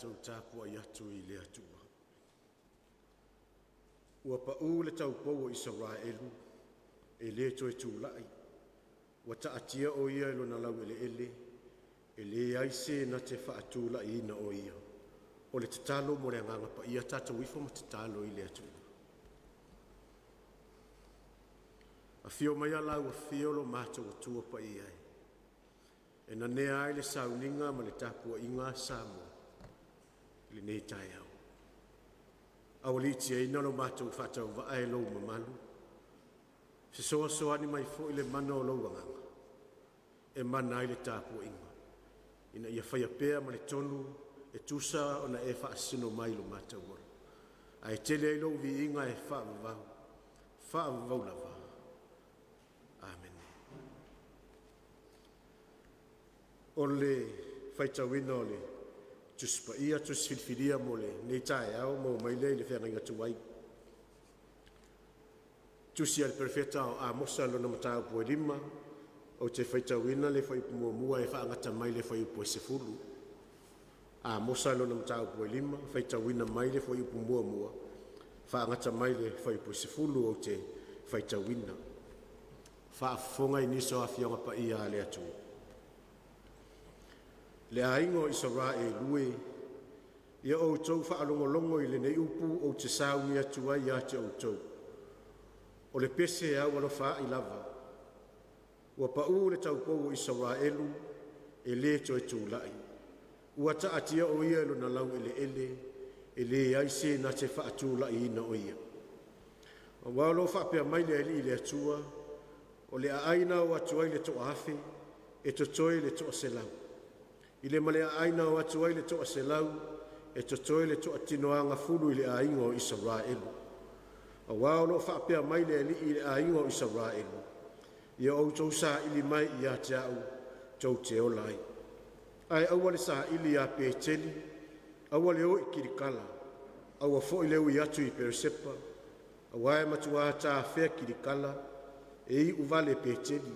tatou tapuai atu i le Atua. Ua pau le taupou o Isaraelu e le toe tulai, ua taatia o ia i lona laueleele, e leai se na te faatulaiina o ia. O le tatalo mo le Agaga Paia, tatou ifo ma tatalo i le Atua. Afio maia lau Afio lo matou Atua Paia e, e nanea ai le sauniga ma le tapuaiga a Samoa i lenei taeao. Aualiitiaina lo matou faatauvaa e lou mamalu, fesoasoani mai foi le mana o lou agaga e mana ai le tapuaiga, ina ia faia pea ma le tonu e tusa ona e faasino mai i lo matou ola, ae tele ai lou viiga e faavavau, faavavau lava. Amene. O le faitauina o le Tusi Paia, Tusi Filifilia mo lenei taeao maua mai lea i le feagaiga tuai. Tusi a le Perofeta o Amosa lona mataupu e 5, ou te faitauina le fuaiupu 1 e faagata mai le fuaiupu e 10. Amosa lona mataupu e 5, faitauina mai le fuaiupu 1 faagata mai le fuaiupu e 10 ou te faitauina. Faafofoga i nisi o Afioaga Paia a le Atua. Le aiga o Isaraelu e, ia outou faalogologo i lenei upu ou te sauni atu ai ia te outou. O le pese e aualofa lava. Ua pau le taupou o Isaraelu e le toe tulai, ua taatia o ia i lona laueleele, e leai se na te faatulaiina o ia. Aua o lo o faapea mai le Alii le Atua, o le aai na o atu ai le toa-afe, e totoe le toa-100, i le ma le aai na o atu ai le toa-100, e totoe le toatinoagafulu i le aiga o Isaraelu. Aua o lo o faapea mai le Alii i le aiga o Isaraelu, ia outou saili mai ia te a'u tou te ola ai, ae aua le saili ia Peteli, aua le o i Kilikala, aua foi le ui atu i Peerisepa, auā e matua tafea Kilikala, e iuvale Peteli.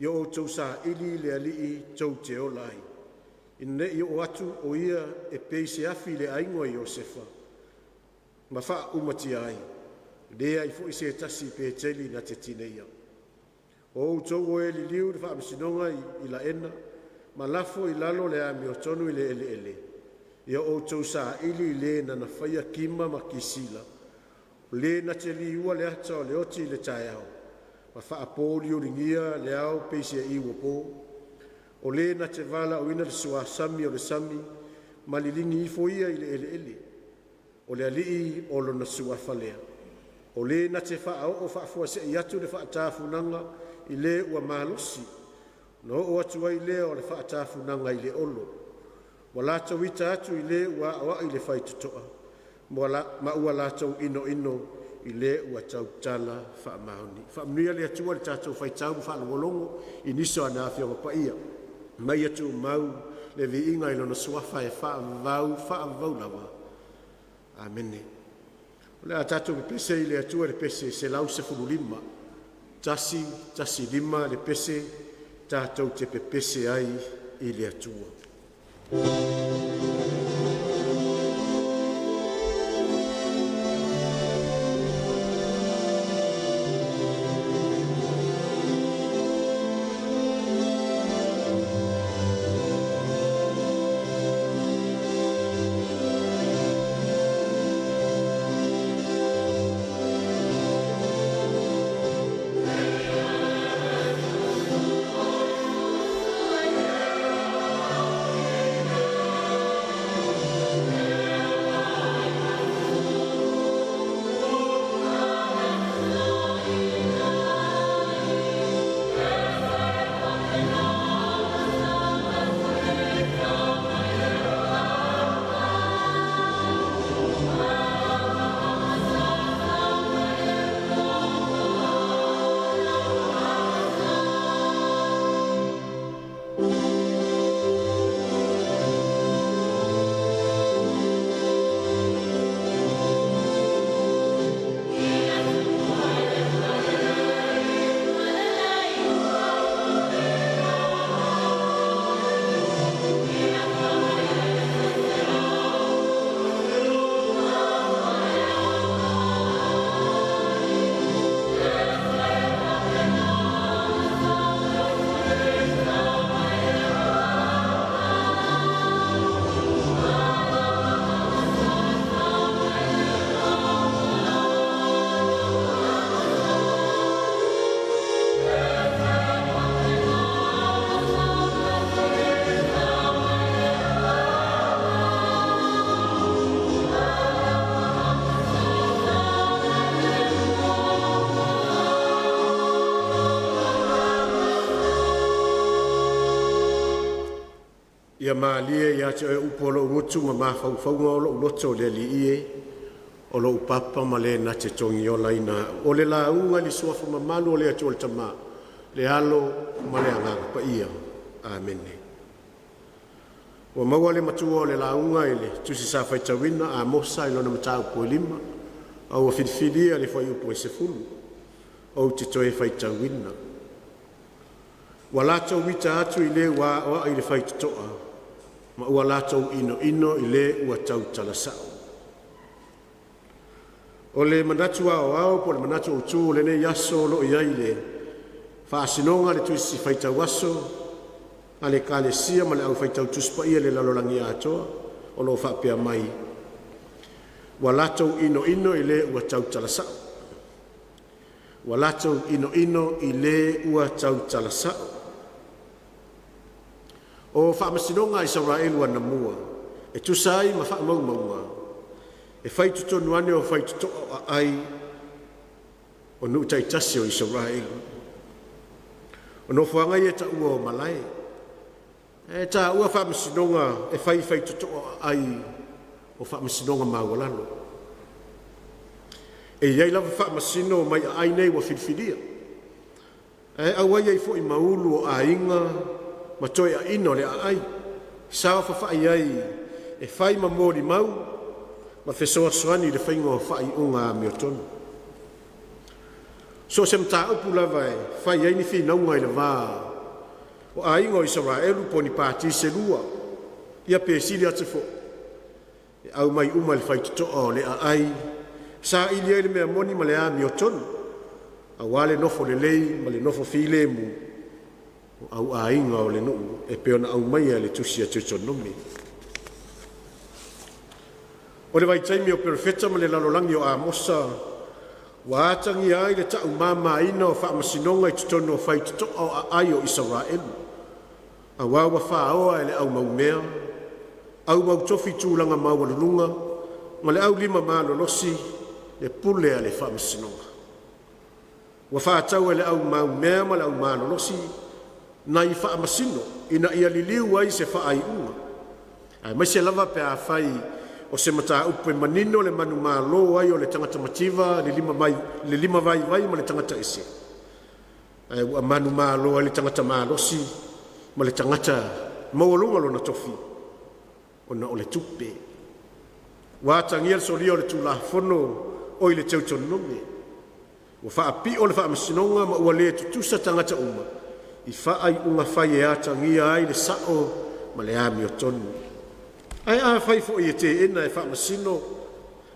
Ia outou saili i le Alii tou te ola ai, ina ne i oo atu o ia e pei se afi i le aiga o Iosefa ma faaumatia ai, leai foi se tasi i Peteli na te tineia. O outou o e liliu i le faamasinoga i laena ma lafo i lalo le amiotonu i le eleele, ia outou saili i Le na faia Kima ma Kisila, o Le na te liua le ata o le oti i le taeao ma faapolioligia le ao pei se iuopo, o Le na te valaauina le suasami o le sami ma liligi ifo ia i le eleele, o le Alii o Lona Suafa lea. O Le na te faaoo faafuasei atu le faatafunaga i le ua malosi, ona oo atu ai lea o le faatafunaga i le olo. Ua latou ita atu i le ua aoai le faitotoa, ma ua latou inoino i le ua tautala faamaoni. Faamanuia le Atua i le tatou faitau ma faalogologo i nisi o ana Afioaga Paia, ma ia tumau le viiga i Lona Suafa e faavavau, faavavau lava. Amene. O le a tatou pepese i le Atua i le pese 115, 115 le pese tatou te pepese ai i le Atua. Ia malie ia te Oe upu a lou gutu ma mafaufauga o lou loto, le Alii e, o lou papa ma le na te togiolaina au. O le lauga i le Suafa mamalu o le Atua le Tama, le Alo ma le Agaga Paia. Amene. Ua maua le matua o le lauga i le tusi sa faitauina Amosa i lona mataupu e 5, a ua filifilia le fuaiupu e 10 ou te toe faitauina. Ua latou mita atu i le ua aoai i le faitotoa ma ua latou inoino i le ua tautala sa'o. O le manatu aoao po o le manatu autu o lenei aso o lo o i ai i le faasinoga a le Tusi Faitau Aso a le Ekalesia ma le Au Faitau Tusi Paia i le lalolagi atoa o lo o faapea mai: Ua latou inoino i le ua tautala sa'o. Ua latou inoino i le ua tautala sa'o. O faamasinoga a Isaraelu anamua e tusa ai ma faamaumauga, e fai i totonu ane o faitotoa o aai o nuu taitasi o Isaraelu. O nofoaga ia e taua o malae. E taua faamasinoga e fai i faitotoa o aai o faamasinoga maualalo. E i ai lava faamasino mai aai nei ua filifilia, ae auai ai foi ma ulu o aiga ma toeaiina o le aai, saofafai ai e fai ma molimau ma fesoasoani i le faiga o faaiuga amiotonu. So o se mataupu lava e fai ai ni finauga i le va o aiga o Isaraelu po o ni pati se lua ia pe sili atu foi, e aumai uma i le faitotoa o le aai e saili ai le mea moni ma le amiotonu, aua le nofo lelei ma le nofo filemu o au aiga o le nuu e pei ona aumaia e le Tusi a Teutonome. O le vaitaimi o Perofeta ma le lalolagi o Amosa ua atagia ai le taumamaina o faamasinoga i totonu o faitotoa o aai o Isaraelu, aua ua faoa e le au maumea, au mautofi tulaga maualuluga ma le aulima malolosi le pule a le faamasinoga. Ua faatau e le au maumea ma le au malolosi nai faamasino ina ia liliu ai se faaiuga, aemaise lava pe afai o se mataupu e manino le manumalo ai o le tagata mativa, le limavaivai ma le tagata ese, ae ua manumalo ai le tagata malosi ma le tagata e maualuga lona tofi ona o le tupe. Ua atagia le solia o le Tulafono oi le Teutonome, ua faapio le Faamasinoga ma ua le tutusa tagata uma i faaiuga fai e atagia ai le sao ma le amiotonu. Ae afai foi e teena e Faamasino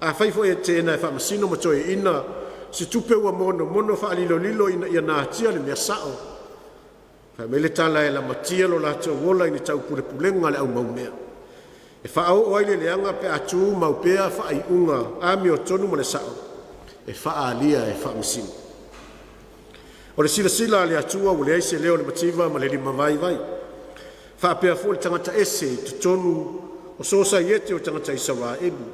afai foi e teena e Faamasino ma Toeaiina se tupe ua monomono faalilolilo ina ia natia le mea sa'o, fai mai le tala e lamatia lo latou ola i le taupulepulega a le au maumea, e faaoo ai le leaga pe a tumau pea faaiuga amiotonu ma le sa'o e faaalia e Faamasino. O le silasila a le Atua ua leai se leo o le mativa ma le limavaivai faapea foi le tagata ese i totonu o sosaiete o tagata Isaraelu.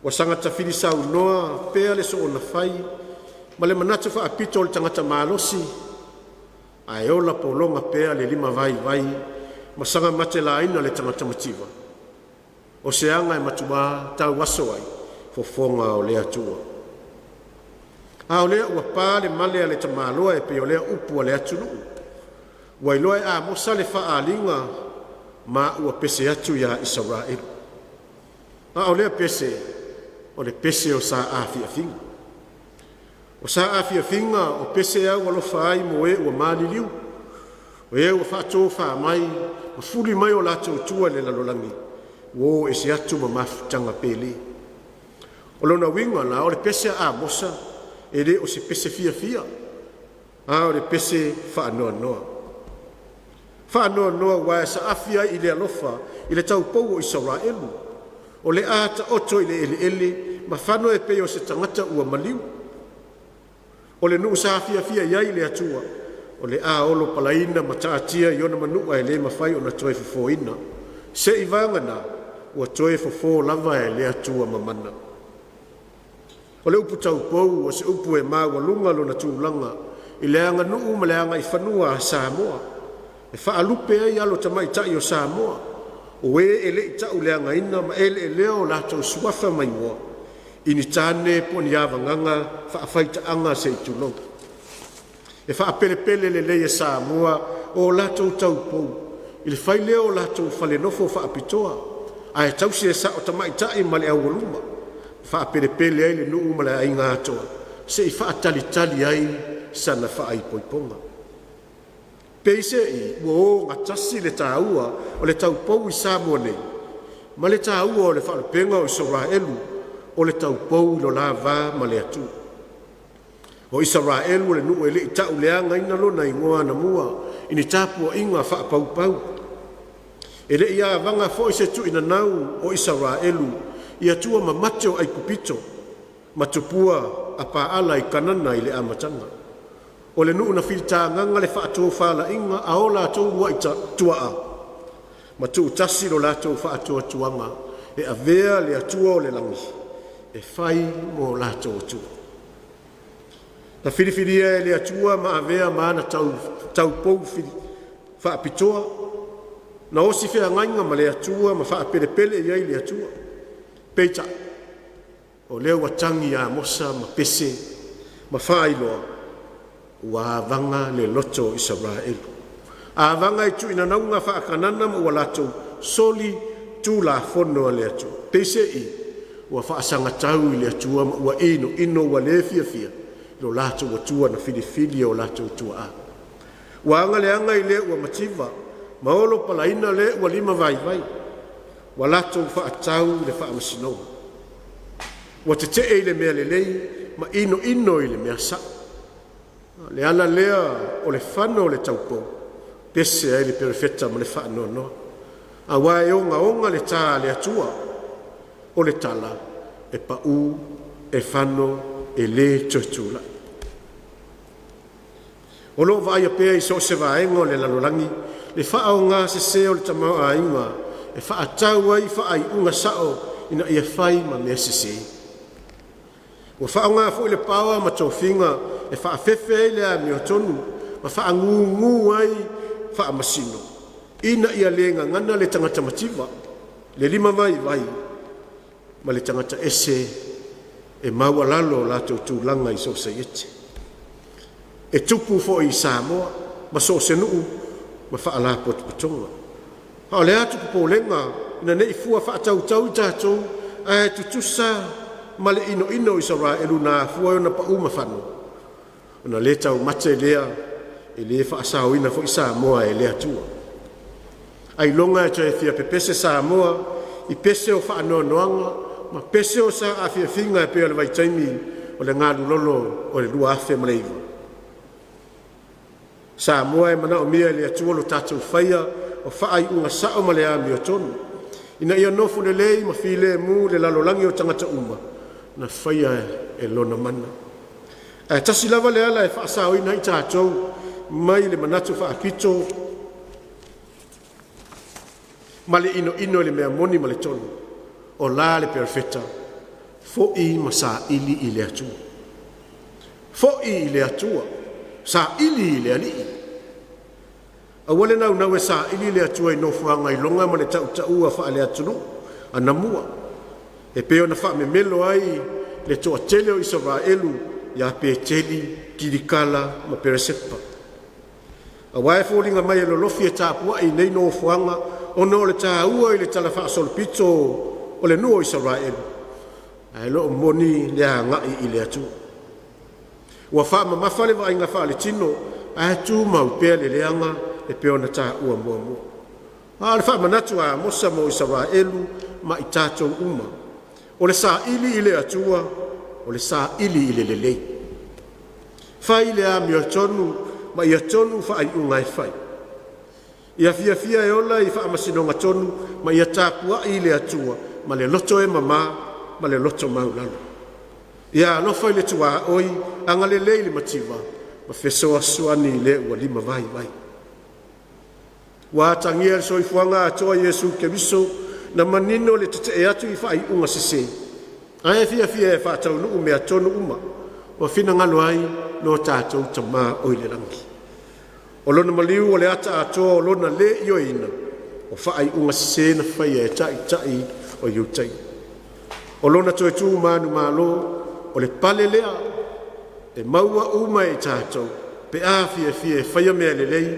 Ua saga tafili saunoa pea le soonafai ma le manatu faapito o le tagata malosi, ae ola pologa pea le limavaivai ma saga matelaina le tagata mativa. O se aga e matua tauaso ai fofoga o le Atua. A o lea ua pa le male a le tamaloa e pei o lea upu a le atunuu. Ua iloa e Amosa le faaaliga ma ua pese atu ia Isaraelu. A o lea pese, o le pese o saafiafiaga. O saafiafiaga o pese e aualofa ai mo e ua maliliu, o e ua faatofa mai ma fuli mai o latou tua i le lalolagi, ua o ese atu ma mafutaga pele. O lona uiga la o le pese a Amosa e le o se pese fiafia, a o le pese faanoanoa. Faanoanoa aua e saafi ai i le alofa i le taupou o Isaraelu, o le a taoto i le eleele ma fano e pei o se tagata ua maliu. O le nuu sa fiafia i ai le Atua o le a olopalaina ma taatia i ona manua e le mafai ona toe fofoina, seiavagana ua toe fofo lava e le Atua Mamana. O le upu taupou o se upu e maualuga lona tulaga i le aganuu ma le agaifanua a Samoa. e faalupe ai alo tamaitai o Samoa o e e le i tauleagaina ma eleelea o latou suafa ma igoa i ni tane po o ni ava faafaitaaga se i tulou. E faapelepele lelei e Samoa o latou taupou i le fai lea o latou falenofo faapitoa ae tausi e sao tamaitai ma le aualuma, faapelepele ai le nuu ma le aiga atoa se i faatalitali ai sana faaipoipoga. Peiseai ua ogatasi le taua o le taupou i Samoa nei ma le taua o le faalupega o Isaraelu o le taupou i lo la va ma le Atua. O Isaraelu o le nuu e le i tauleagaina lona igoa anamua i ni tapuaiga faapaupau. E le i avaga foi se tuinanau o Isaraelu i atua mamate o Aikupito ma tupua a paala i Kanana i le amataga. O le nuu na filitagaga le faatofalaiga a o latou uluai tuaa ma tuutasi lo latou faatuatuaga e avea le Atua o le lagi e fai ma o latou Atua. Na filifilia e le Atua ma avea ma ana taupou faapitoa, na osi feagaiga ma le Atua ma faapelepele i ai le Atua. Peitai, o lea ua tagi ia Amosa ma pese ma faailoa, ua avaga le loto o Isaraelu, avaga i tuinanauga faa-Kanana ma ua latou soli tulafono a le Atua. Peiseai ua faasagatau i le Atua ma ua inoino ua le fiafia i lo latou Atua na filifili e o latou tuaa. Ua aga le aga i le ua mativa ma olopalaina le ua limavaivai, ua latou faatau le faamasinoga. Ua tete'e i le mea lelei ma inoino i le mea sa'o. O le ala lea o le fano o le taupou, pese ai le Perofeta ma le faanoanoa, aua e ogaoga le ta a le Atua, o le tala e pa'u, e fano, e le toe tulai. O lo o vaaia pea i so o se vaega o le lalolagi le faaaogasese o le tamaoaiga e faamatau ai faaiuga sao ina ia fai ma mea sese. Ua faaaoga foi le paoa ma tofiga e faafefe ai le amiotonu ma faagugu ai faamasino ina ia le gagana le tagata mativa, le limavaivai ma le tagata ese e maualalo o latou tulaga i le sosiaete. E tupu foi i Samoa ma so o se nuu ma faalapotopotoga. A o le atu popolega ina nei fua faatautau i tatou ae tutusa ma le inoino o Isaraelu na afua ai ona pau ma fano, ona le taumate lea e le faasaoina foi Samoa e le Atua. Ailoga e toe fia pepese Samoa i pese o faanoanoaga ma pese o saafiafiaga e pei o le vaitaimi o le galulolo o le 2009? Samoa e manaomia e le Atua lo tatou faia o faaiuga sao ma le amiotonu, ina ia nofo lelei ma filemu le lalolagi o tagata uma na faia e Lona mana. Ae tasi lava le ala e faasaoina ai i tatou mai le manatu faapito ma le inoino i le mea moni ma le tonu, o la le Perofeta, “Foi ma saili i le Atua, foi i le Atua, saili i le Alii.” Aua le naunau e saili le Atua i nofoaga iloga ma le tautaua faaleatunuu anamua e pei ona faamemelo ai le toatele o Isaraelu ia Peteli, Kilikala ma Peresepa. Aua e foliga mai e lolofi e tapuai i nei nofoaga ona o le taua i le talafaasolopito o le nuu o Isaraelu, ae le o moni le agai i le Atua. Ua faamamafa le vaaiga faaletino ae tumau pea le leaga e pei ona taua muamua. A o le faamanatu a Amosa mo Isaraelu ma i tatou uma, o le saili i le Atua o le saili i le lelei. Fai le amiotonu ma ia tonu faaiuga e fai. Ia fiafia e ola i faamasinoga tonu ma ia tapuai i le Atua ma le loto e mama ma le loto maualalo. Ia alofa i le tuaoi, agalelei i le mativa ma fesoasoani i le ua limavaivai. Ua atagia e le soifuaga atoa o Iesu Keriso na manino le tetee atu i faaiuga sese, ae fiafia e faataunuu mea tonu uma ua finagalo ai lo tatou Tama oi le Lagi. O Lona maliu o le ata atoa o Lona le ioeina o faaiuga sese na faia e Taitai o Iutaia. O Lona toe tu manumalo, o le pale lea e maua uma e i tatou pe a fiafia e faia mea lelei,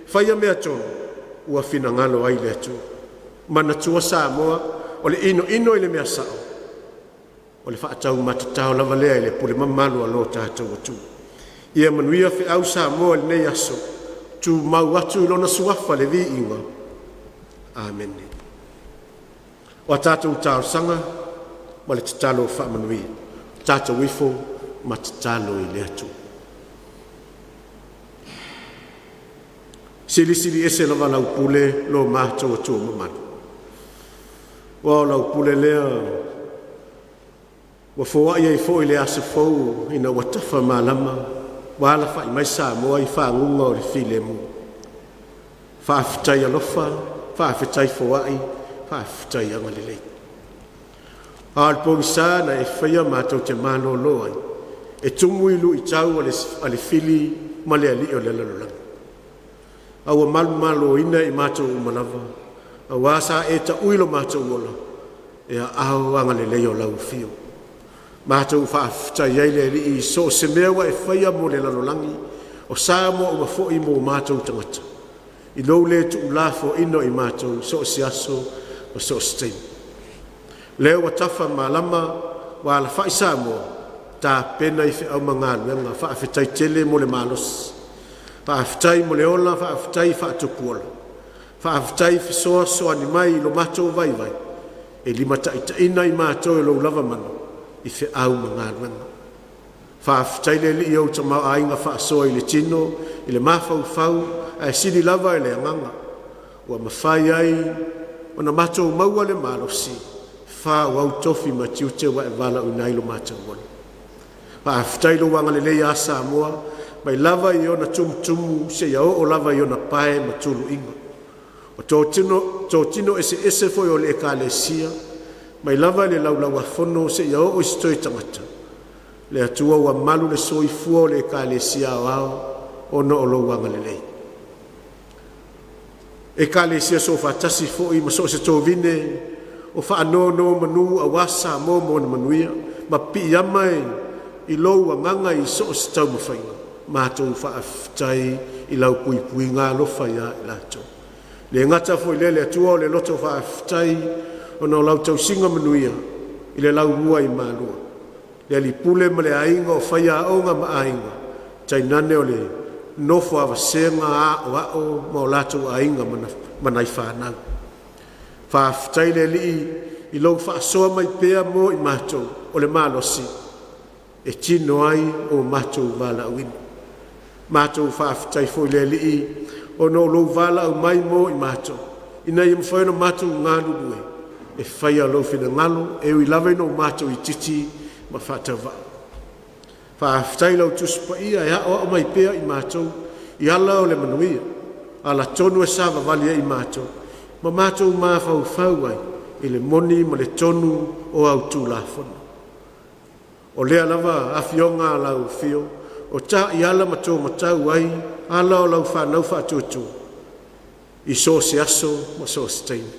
faia mea tonu ua finagalo ai le Atua. Manatua Samoa, o le inoino i le mea sao, o le faataumatatao lava lea i le pule mamalu a lo tatou Atua. Ia manuia feau Samoa i lenei aso, tumau atu i Lona Suafa le viiga. Amene. O a tatou talosaga ma le tatalo faamanuia, tatou ifo ma tatalo i le Atua. Silisili ese lava lau pule lo matou Atua mamalu, aua o lau pule lea ua foai ai foi le aso fou ina ua tafa malama ua alafai mai Samoa i faguga o le filemu. Faafetai alofa, faafetai foai, faafetai agalelei. A o le pogisa na e faia matou te malolo ai, e tumu i luitau a le fili ma le alii o le lalolagi, a ua manumaloina i matou uma lava, aua sa e taui lo matou ola i aao agalelei o lau afio. Matou faafetai ai le Alii i so o se mea ua e faia mo le lalolagi, o Samoa uma foi ma o matou tagata, i lou le tuulafoaina o i matou i so o se aso ma so o se taimi. Lea ua tafa malama ua alafai Samoa tapena i feau ma galuega, faafetai tele mo le malosi, faafetai mo le ola, faafetai faatupuola, faafetai fesoasoani mai i lo matou vaivai e limataitaiina i matou e lou lava mana i feau ma galuega. Faafetai le Alii i ou tamaoaiga faasoa i le tino, i le mafaufau ae sili lava i le agaga ua mafai ai ona matou maua le malosi e faaauau tofi ma tiute ua e valaauina ai lo matou ola. Faafetai i lou agalelei ia Samoa mai lava i ona tumutumu seia oo lava i ona pae ma tuluiga. O totino eseese foi o le Ekalesia, mai lava i le Laulau-a-Fono seia oo i se toe tagata, le Atua ua malu le soifua o le Ekalesia Aoao ona o lou agalelei. Ekalesia Soofaatasi foi ma so o se tovine o faanonomanu aua Samoa ma ona manuia ma piiama i lou Agaga i so o se taumafaiga, matou faafetai i lau puipuiga alofa ia i latou. E le gata foi i lea le Atua o le loto faafetai ona o lau tausiga manuia i le Laumua i Malua, le Alii Pule ma le aiga o Faiaoga ma aiga, tainane o le nofo a vasega aoao ma o latou aiga ma nai fanau. Faafetai le Alii i lou faasoa mai pea mo i matou o le malosi e tino ai o matou valaauina. Matou faafetai foi i le Alii ona o lou valaau mai mo i matou, ina ia mafai ona matou galulue e faia Lou finagalo, e ui lava ina o matou itiiti ma faatauvaa. Faafetai i lau Tusi Paia e aoao mai pea i matou i ala o le manuia, ala tonu e savavali ai matou ma matou mafaufau ai i le moni ma le tonu o au Tulafono. O lea lava Afioga a lau Afio o taiala ma tōmatau ai ala o lau fanau faatuatua i so o se aso ma so o se taimi.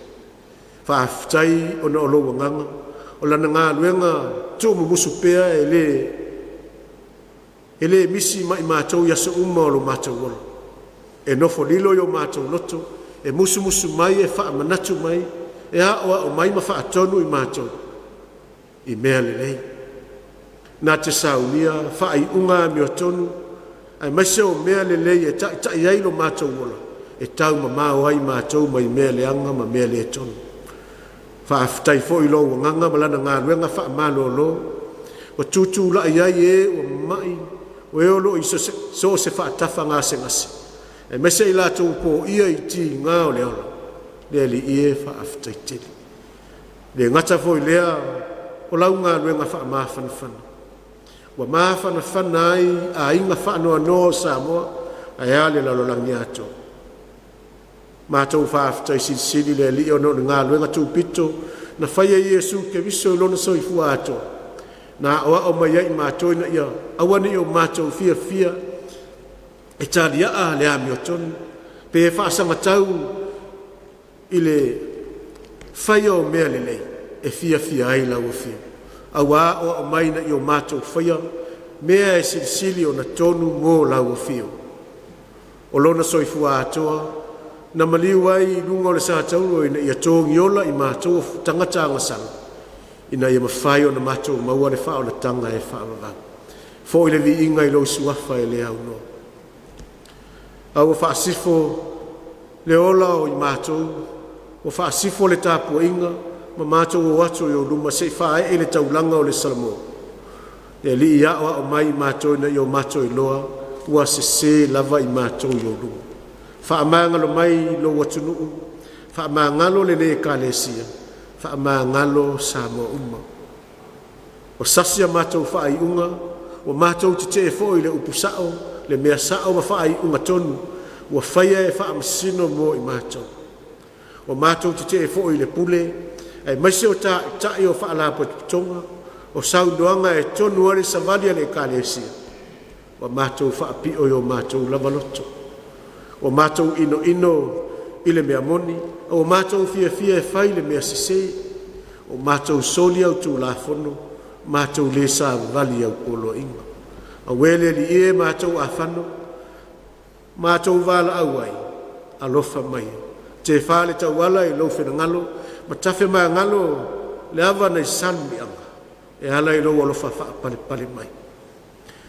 Faafetai ona o lou Agaga o Lana galuega tuumumusu pea e le misi ma i matou i aso uma o lo matou ola, e nofo lilo i o matou loto, e musumusu mai, e faamanatu mai, e aoao mai ma faatonu i matou i mea lelei. Na te saunia faaiuga amiotonu aemaise o mea lelei e taitai ai lo matou ola, e taumamao ai matou mai mea leaga ma mea le tonu. Faafetai foi i lou Agaga ma Lana galuega faamalolo ua tutulai ai e ua mamai, o e o lo o i so o se faatafa gasegase, aemaise i latou ua po'ia i tiga o le ola. Le Alii e, faafetai tele. E le gata foi i lea o lau galuega faamafanafana ua mafanafana ai aiga faanoanoa o Samoa ae a le lalolagi atoa. Matou faafetai silisili le Alii ona o le galuega tupito na faia e Iesu Keriso i lona soifua atoa, na aoao mai ai i matou ina ia aua nei o matou fiafia E taliaa le amiotonu pe faasagatau i le faia o mea lelei e fiafia ai lau Afioga, aua aoao mai ina ia o matou faia mea e silisili ona tonu mo lau Afio. O Lona soifua atoa na maliu ai i luga o le satauro ina ia togiola i matou o tagata agasala ina ia mafai ona matou maua le faaolataga e faavavau. Foi le viiga i lou Suafa e le aunoa. A ua faasifo le ola o i matou, ua faasifo le tapuaiga ma matou o atu i ou luma se i faaee le taulaga o le Samoa. Le Alii, aoao mai i matou ina ia o matou iloa ua sese lava i matou i ou luma. Faamagalo mai lou atunuu, faamagalo lenei Ekalesia, faamagalo Samoa uma. Ua sasi a matou faaiuga, ua matou tetee foi i le upu sao, le mea sao ma faaiuga tonu ua faia e faamasino mo i matou. Ua matou tetee foi i le pule aemaise o Taitai o Faalapotopotoga, o saunoaga e tonu ai le savali a le Ekalesia, ua matou faapio i o matou lava loto. Ua matou inoino i le mea moni, a ua matou fiafia e fai le mea sese. Ua matou soli Au Tulafono, matou le savavali i Au Poloaiga. Auē le Alii e, matou afano, matou valaau ai, alofa maia. Tefa le tauala i lou finagalo ma tafemagalo le ava nai Salemuliaga e ala i lou alofa faapalepale mai.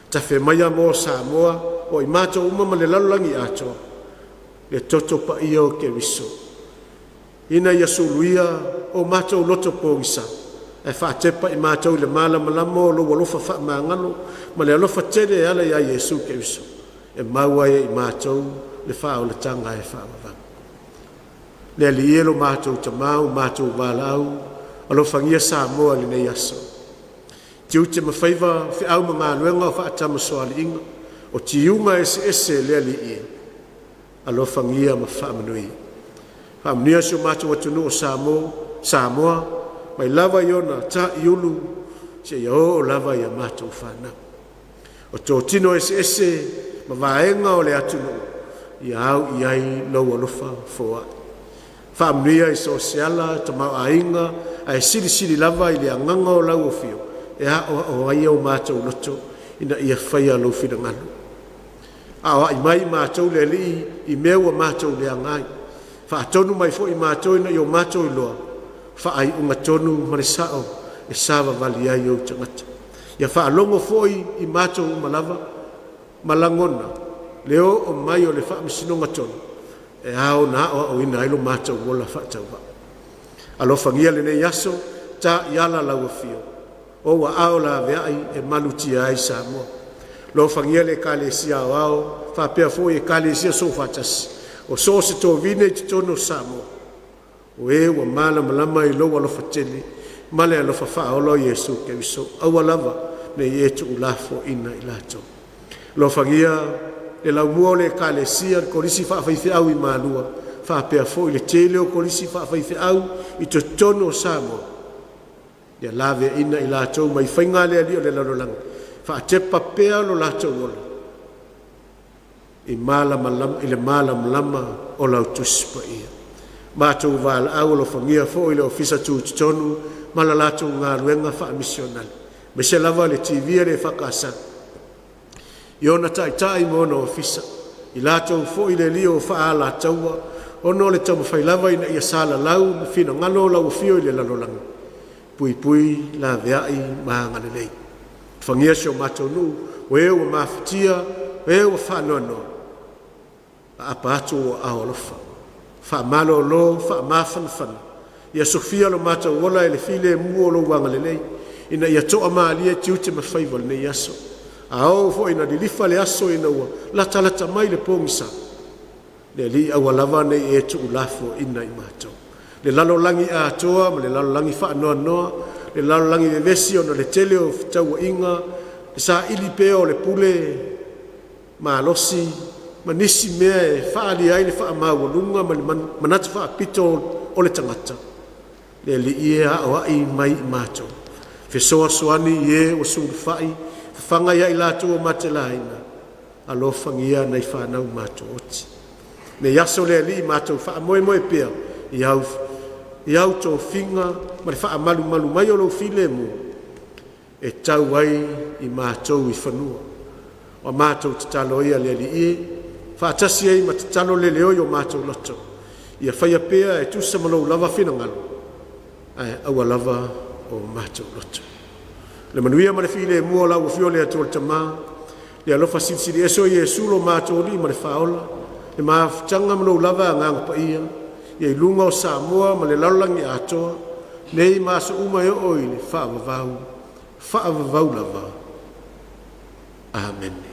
Tafe maia mo Samoa o i matou uma ma le lalolagi atoa le toto paia o Keriso ina ia suluia o matou loto pogisa ae faatepa i matou i le malamalama o lou alofa faamagalo ma le alofa tele e ala ia Iesu Keriso e maua ai e i matou le faaolataga e faavavau. Le Alii e lo matou Tama, ua matou valaau, alofagia Samoa i lenei aso, tiute ma faiva, o feau ma galuega, o faatamasoaliiga, o tiuga eseese. Le Alii e, alofagia ma faamanuia. Faamanuia si o matou atunuu o Samoa mai lava i ona taiulu seia oo lava i a matou fanau. O totino eseese ma vaega o le atunuu, ia au i ai lou alofa foai. Faamanuia i so o se ala, tamaoaiga ae silisili lava i le agaga o lau Afio e aoao ai o matou loto ina ia faia lou finagalo. Aoai mai i matou le Alii i mea ua matou leaga ai, faatonu mai foi i matou ina ia o matou iloa faaiuga tonu ma le sao e savavali ai ou tagata. Ia faalogo foi i matou uma lava ma lagona le oo mai o le faamasinoga tonu e ao ona aoaoina ai lo matou ola faatauvaa. Alofagia lenei aso, taiala lau Afio, o ou aao laveai e malutia ai Samoa. Alofagia le Ekalesia Aoao faapea foi Ekalesia Soofaatasi o so o se tovine i totonu o Samoa, o e ua malamalama i lou alofa tele ma le alofa faaola o Iesu Keriso, aua lava ne i e tuulafoaina i latou. Alofagia le laumua o le Ekalesia, le Kolisi Faafaifeau i Malua faapea foi le tele o Kolisi Faafaifeau i totonu o Samoa, ia laveaina i latou mai faiga a le alii o le lalolagi, faatepa pea lo latou ola i le malamalama o lau Tusi Paia. Matou valaau alofagia foi le Ofisa Tutotonu ma le latou galuega faamisionare, aemaise lava le TV a le EFKS i ona taitai ma ona ofisa, i latou foi le Alii o faalataua ona o le taumafai lava ina ia salalau le finagalo o lau Afio i le lalolagi, puipui laveai ma agalelei. Alofagia si o matou nuu, o e ua mafatia, o e ua faanoanoa, apaapa atu ou aao alofa, faamalolo, faamafanafana, ia sofia lo matou ola e le filemu o lou agalelei ina ia toamalie tiute ma faiva o lenei aso. A oo foi ina lilifa le aso ina ua latalata mai i le pogisa, le Alii, aua lava ne i e tuulafoaina i matou. Le lalolagi atoa ma le lalolagi faanoanoa, le lalolagi vevesi ona o le tele o fetauaiga, le saili pea o le pule malosi ma nisi mea e faaalia ai le faamaualuga ma le manatu faapito o le tagata, le Alii e, aoai mai i matou, fesoasoani i e ua sulufai, fafaga ia i latou ua matelaina. Alofagia nai fanau matuoti. Nei aso le Alii matou faamoemoe pea i au tofiga ma le faamalumalu mai o lou filemu e tau ai i matou i fanua. O a matou tatalo ia le Alii e, faatasi ai ma tatalo leleoi o matou loto, ia faia pea e tusa ma lou lava finagalo, ae aua lava o matou loto. Le manuia ma le filemu o lau Afio le Atua le Tama, le alofa Silisili Ese o Iesu lo matou Alii ma le Faaola, le mafutaga ma lou lava Agaga Paia, ia i luga o Samoa ma le lalolagi atoa, nei ma aso uma e oo i le faavavau, faavavau lava. Amene.